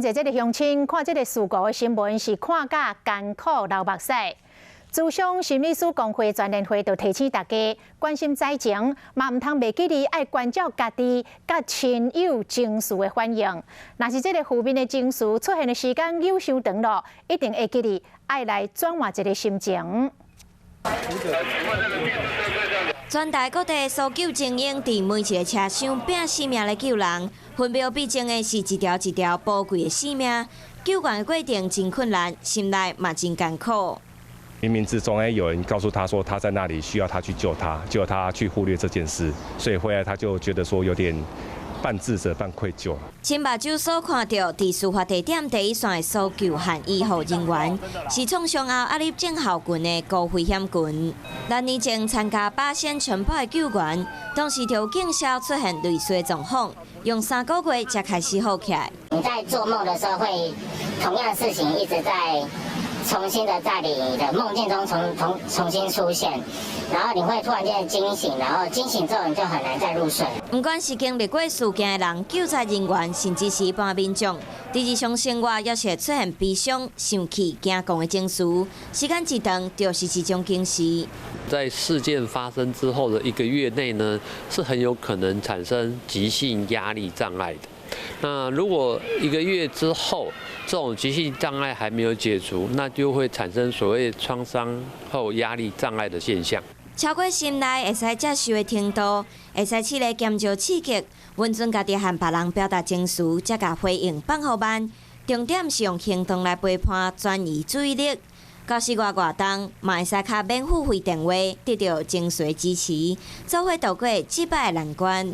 濟這个鄉親看這个事故的新聞是看甲艱苦流目屎。諮商心理師公會全聯會就提醒大家，關心災情，嘛毋通袂記得愛關照家己佮親友情緒的反應。若是這个負面的情緒出現的時間有傷長咯，一定會記得愛來轉換一个心情。全台各地搜救精英佇每一个車廂拚性命來救人，分秒必爭的是一條一條寶貴的性命。救援的過程真困難，心內嘛真艱苦。冥冥之中，哎，有人告訴他說他在那裡需要他去救他，結果他去忽略這件事，所以回來他就覺得說有點半自責半愧疚。親目睭所看著，佇事發地點第一線的搜救和醫護人員，是創傷後壓力症候群的高危險群。兩年前參加八仙塵爆的救援，當時就警消出現類似的狀況，用3個月才開始好起來。你在做夢的時候，會同樣的事情一直在重新的在你的夢境中重新出現，然後你會突然間驚醒，然後驚醒之後你就很難再入睡。毋管是經歷過事件的人、救災人員，甚至是一般民眾，佇日常生活也是會出現悲傷、生氣、驚惶的情緒，時間一長就是一種警示。在事件發生之後的一個月內呢，是很有可能產生急性壓力障礙的。那如果一個月之後，這種急性障礙還沒有解除，那就會產生所謂創傷後壓力障礙的現象。超過心內會使接受的程度，會使試咧減少刺激，穩準家己和別人表達情緒，才共回應放予慢。重點是用行動來陪伴，轉移注意力。到時外活動，嘛會使敲免付費電話，得到情緒支持，做伙渡過這擺的難關。